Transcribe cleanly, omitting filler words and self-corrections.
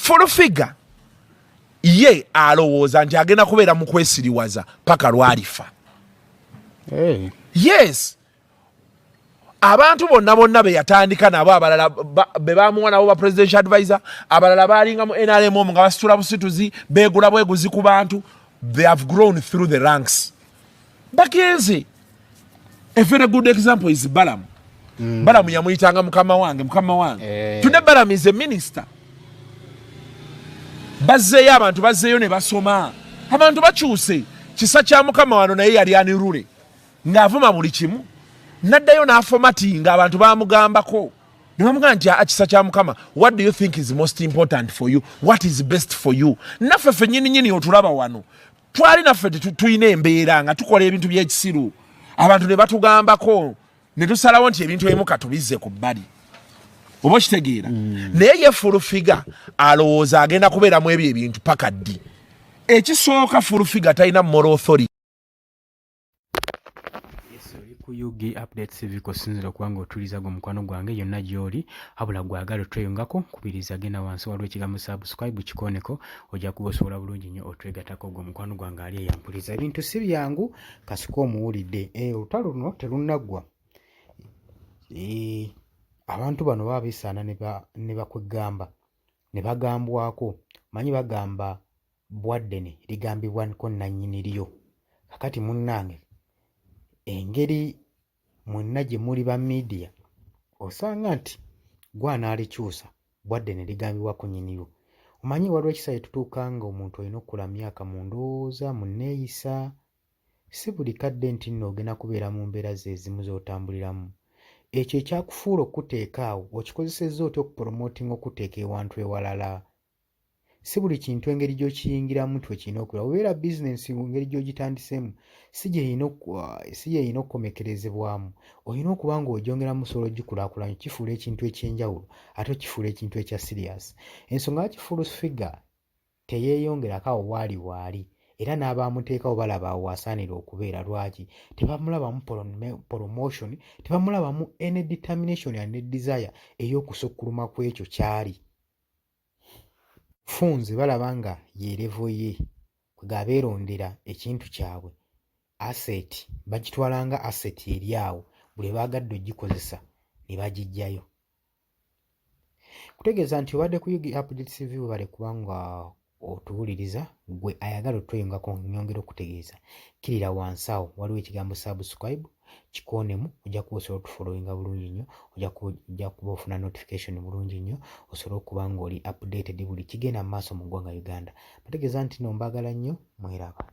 Full Figure ye alowooza nti agenda kubeera mu kwesiriwaza paka lwalifa. Hey. Yes, abantu bonna bonna be yatandika nabo, abalala be bamuwa nabo ba presidential advisor, abalala balinga mu NRM omwo nga basitula busituzi, beegula bweguzi ku bantu. They have grown through the ranks, bagenze. A very good example is Balamu. Balamu yamuyitanga mukama wange, mukama wange. Today Balamu is a minister. Bazzeeyo abantu, bazzeeyo ne basoma, abantu bakyuse. Kisa kya Mukama wano naye yali anirule ng'avuma buli kimu, naddayo n'aformattinga. Abantu bamugambako ne bamugamba nti, "Ah, kisa kya Mukama, what do you think is most important for you? What is best for you?" Naffe ffe nyini nyini otulaba wano, twali naffe tulina embeera nga tukola ebintu by'ekisiru, abantu ne batugambako ne tusalawo nti ebintu ebimu katubizze ku bbali, oba okitegeera? Naye ye Full Figure alowooza agenda kubeeramu ebyo ebintu paka ddi? Ekisooka, Full Figure talina moral authority. Yes, oli ku UG Update TV kusinzira okuba nga otuliza gwe mukwano gwange yonna gy'oli. Wabula gwagala otweyungako, nkubiriza genda wansi waliwo ekigambo "subscribe", kikoneko, ojja kuba osobola bulungi nnyo otwegatako. Gwe mukwano gwange ali eyampuliza, ebintu si byangu, kasika omuwulidde. Olutalo luno terunnaggwa. Abantu bano baba bisaana ne bakwegamba ne bagambwako. Manyi bagamba bwaddene ligambibwako nannyini lyo. Kakati munnange, engeri mwenna gye muli ba media, osanga nti gw'anaalikyusa bwadde ne ligambibwako nnyiniryo. Omanyi waliwo ekiseera tutuuka nga omuntu olina okukula myaka mu ndowooza, mu nneeyisa. Si buli kadde nti nno ogenda kubeera mu mbeera ze ezimu z'otambuliramu. Ekyo ekyakufuula okukuteeka awo okikozesezza otya okupromotinga okuteeka ewantu ewalala? Si buli kintu engeri gy'okiyingiramu nti wekirina okubeera. Obeera bizinensi, engeri gy'ogitandiseemu si gy'erina okukomekerezebwamu. Olina okuba ng'ogyongeramu osobola ogikulaakulanya, okifuula ekintu eky'enjawulo ate okifuula ekintu ekya serious. Ensonga lwaki Full Figure teyeeyongerako awo waali waali, era n'abaamuteekawo balaba awo w'asaanira okubeera, lwaki tebamulabamu promotion, tebamulabamu any determination and desire ey'okusukkuluma ku ekyo ky'ali? Funze balaba nga ye level ye kwegamba beerondera ekintu kyabwe, asset bagitwala nga asset eri awo, buli lwe baagadde ogikozesa ne bagiggyayo. Kutegeeza nti obadde ku UG Update TV, webale kuba nga otuwuliriza. Gwe ayagala otweyungako, nnyongera okutegeeza, kkirira wansi awo waliwo ekigambo "subscribe", kikoonemu, ojja kuba osobola otufollowinga bulungi nnyo, ojja kuba ofuna notification bulungi nnyo, osobole okuba ng'oli updated buli kigenda mu maaso mu ggwanga Uganda. Bategeeza nti nno mbaagala nnyo, mweraba.